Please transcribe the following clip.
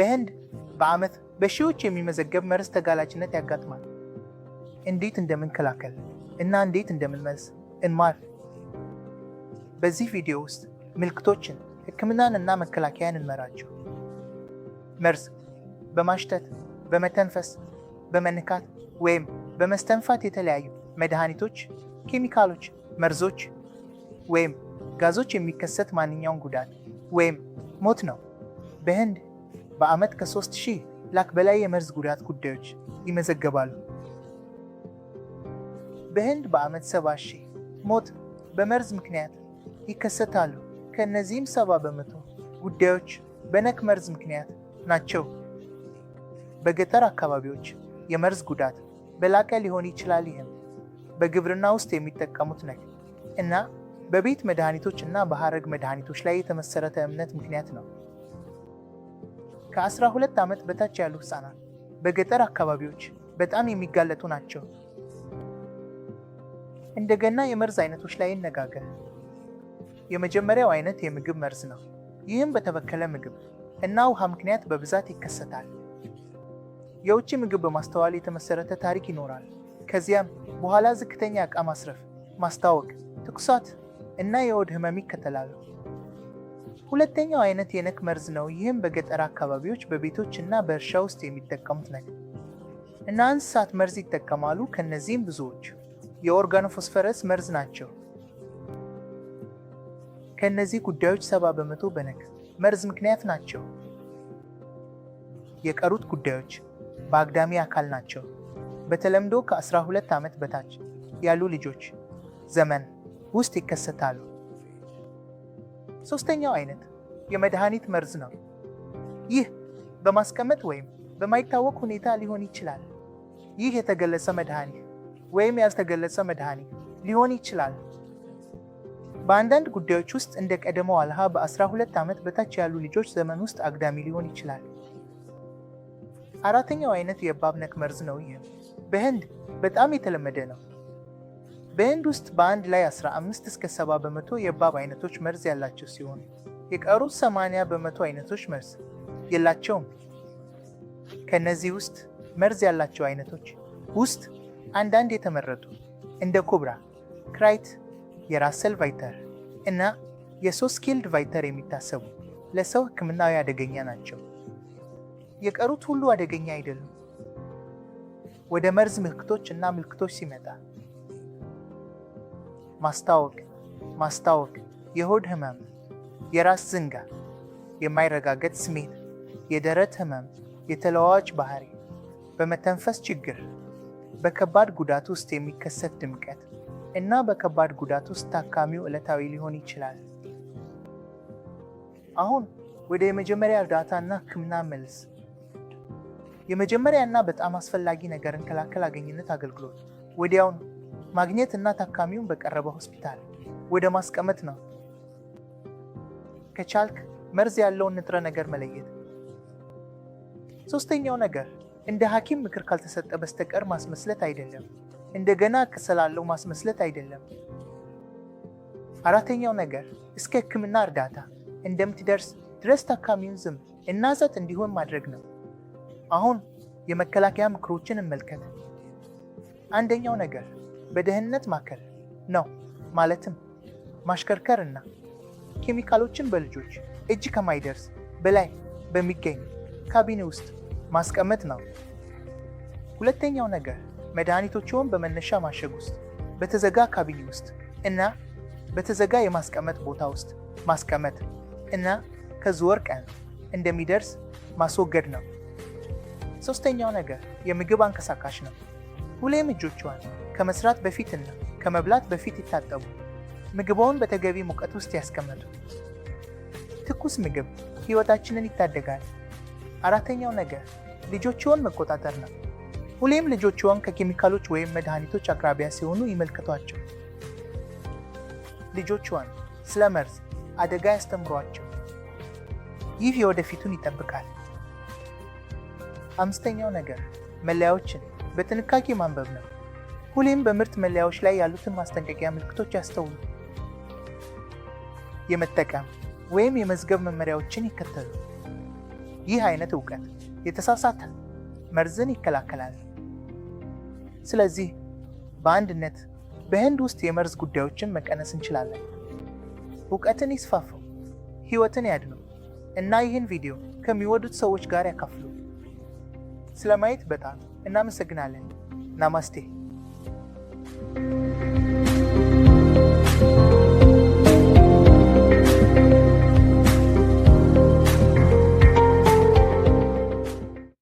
በህንድ በዓመት በሺዎች የሚመዘገብ መርዝ ተጋላጭነት ያጋጥማል። እንዴት እንደምንከላከል እና እንዴት እንደምንመልስ እንማር። በዚህ ቪዲዮ ውስጥ ምልክቶችን፣ ሕክምናን እና መከላከያን እንመራቸው። መርዝ በማሽተት፣ በመተንፈስ፣ በመንካት ወይም በመስተንፋት የተለያዩ መድኃኒቶች፣ ኬሚካሎች፣ መርዞች ወይም ጋዞች የሚከሰት ማንኛውም ጉዳት ወይም ሞት ነው። በህንድ በዓመት ከ3000 ላክ በላይ የመርዝ ጉዳት ጉዳዮች ይመዘገባሉ። በህንድ በዓመት 70,000 ሞት በመርዝ ምክንያት ይከሰታሉ። ከእነዚህም 70% ጉዳዮች በነክ መርዝ ምክንያት ናቸው። በገጠር አካባቢዎች የመርዝ ጉዳት በላቀ ሊሆን ይችላል። ይህም በግብርና ውስጥ የሚጠቀሙት ነክ እና በቤት መድኃኒቶች እና በሐረግ መድኃኒቶች ላይ የተመሰረተ እምነት ምክንያት ነው። ከ12 ዓመት በታች ያሉ ሕፃናት በገጠር አካባቢዎች በጣም የሚጋለጡ ናቸው። እንደገና የመርዝ አይነቶች ላይ እንነጋገር። የመጀመሪያው አይነት የምግብ መርዝ ነው። ይህም በተበከለ ምግብ እና ውሃ ምክንያት በብዛት ይከሰታል። የውጭ ምግብ በማስተዋል የተመሰረተ ታሪክ ይኖራል። ከዚያም በኋላ ዝቅተኛ ዕቃ ማስረፍ፣ ማስታወክ፣ ትኩሳት እና የሆድ ህመም ይከተላሉ። ሁለተኛው አይነት የነክ መርዝ ነው። ይህም በገጠር አካባቢዎች በቤቶች እና በእርሻ ውስጥ የሚጠቀሙት ነክ እና እንስሳት መርዝ ይጠቀማሉ። ከነዚህም ብዙዎች የኦርጋኖፎስፈረስ መርዝ ናቸው። ከእነዚህ ጉዳዮች 70% በነክ መርዝ ምክንያት ናቸው። የቀሩት ጉዳዮች በአግዳሚ አካል ናቸው። በተለምዶ ከ12 ዓመት በታች ያሉ ልጆች ዘመን ውስጥ ይከሰታሉ። ሶስተኛው አይነት የመድኃኒት መርዝ ነው። ይህ በማስቀመጥ ወይም በማይታወቅ ሁኔታ ሊሆን ይችላል። ይህ የተገለጸ መድኃኒት ወይም ያልተገለጸ መድኃኒት ሊሆን ይችላል። በአንዳንድ ጉዳዮች ውስጥ እንደ ቀደመው አልሃ በ12 ዓመት በታች ያሉ ልጆች ዘመን ውስጥ አግዳሚ ሊሆን ይችላል። አራተኛው አይነት የእባብ ነክ መርዝ ነው። ይህም በህንድ በጣም የተለመደ ነው። በህንድ ውስጥ በአንድ ላይ 15 እስከ 70% የእባብ አይነቶች መርዝ ያላቸው ሲሆን የቀሩት 80% አይነቶች መርዝ የላቸውም። ከእነዚህ ውስጥ መርዝ ያላቸው አይነቶች ውስጥ አንዳንድ የተመረጡ እንደ ኮብራ፣ ክራይት፣ የራሰል viper እና የ saw-scaled viper የሚታሰቡ ለሰው ሕክምናዊ አደገኛ ናቸው። የቀሩት ሁሉ አደገኛ አይደሉም። ወደ መርዝ ምልክቶች እና ምልክቶች ሲመጣ ማስታወክ፣ ማስታወክ፣ የሆድ ህመም፣ የራስ ዝንጋ፣ የማይረጋገጥ ስሜት፣ የደረት ህመም፣ የተለዋዋጭ ባህሪ፣ በመተንፈስ ችግር፣ በከባድ ጉዳት ውስጥ የሚከሰት ድምቀት እና በከባድ ጉዳት ውስጥ ታካሚው ዕለታዊ ሊሆን ይችላል። አሁን ወደ የመጀመሪያ እርዳታ እና ሕክምና መልስ። የመጀመሪያ እና በጣም አስፈላጊ ነገር እንከላከል አገኝነት አገልግሎት ወዲያውኑ ማግኘት እና ታካሚውን በቀረበ ሆስፒታል ወደ ማስቀመጥ ነው። ከቻልክ መርዝ ያለውን ንጥረ ነገር መለየት። ሶስተኛው ነገር እንደ ሐኪም ምክር ካልተሰጠ በስተቀር ማስመስለት አይደለም። እንደገና ከሰላለው ማስመስለት አይደለም። አራተኛው ነገር እስከ ሕክምና እርዳታ እንደምትደርስ ድረስ ታካሚውን ዝም እና ጸጥ እንዲሆን ማድረግ ነው። አሁን የመከላከያ ምክሮችን እንመልከት። አንደኛው ነገር በደህንነት ማዕከል ነው፣ ማለትም ማሽከርከር እና ኬሚካሎችን በልጆች እጅ ከማይደርስ በላይ በሚገኝ ካቢኔ ውስጥ ማስቀመጥ ነው። ሁለተኛው ነገር መድኃኒቶችዎን በመነሻ ማሸግ ውስጥ በተዘጋ ካቢኔ ውስጥ እና በተዘጋ የማስቀመጥ ቦታ ውስጥ ማስቀመጥ እና ከዝውውር ቀን እንደሚደርስ ማስወገድ ነው። ሶስተኛው ነገር የምግብ አንቀሳቃሽ ነው። ሁሌም እጆችዎን ከመስራት በፊትና ከመብላት በፊት ይታጠቡ። ምግብዎን በተገቢ ሙቀት ውስጥ ያስቀምጡ። ትኩስ ምግብ ሕይወታችንን ይታደጋል። አራተኛው ነገር ልጆችዎን መቆጣጠር ነው። ሁሌም ልጆችዎን ከኬሚካሎች ወይም መድኃኒቶች አቅራቢያ ሲሆኑ ይመልከቷቸው። ልጆችዎን ስለ መርዝ አደጋ ያስተምሯቸው። ይህ የወደፊቱን ይጠብቃል። አምስተኛው ነገር መለያዎችን በጥንቃቄ ማንበብ ነው። ሁሌም በምርት መለያዎች ላይ ያሉትን ማስጠንቀቂያ ምልክቶች ያስተውሉ። የመጠቀም ወይም የመዝገብ መመሪያዎችን ይከተሉ። ይህ አይነት እውቀት የተሳሳተ መርዝን ይከላከላል። ስለዚህ በአንድነት በህንድ ውስጥ የመርዝ ጉዳዮችን መቀነስ እንችላለን። እውቀትን ይስፋፉ፣ ህይወትን ያድኑ እና ይህን ቪዲዮ ከሚወዱት ሰዎች ጋር ያካፍሉ። ስለማየት በጣም እናመሰግናለን። ናማስቴ።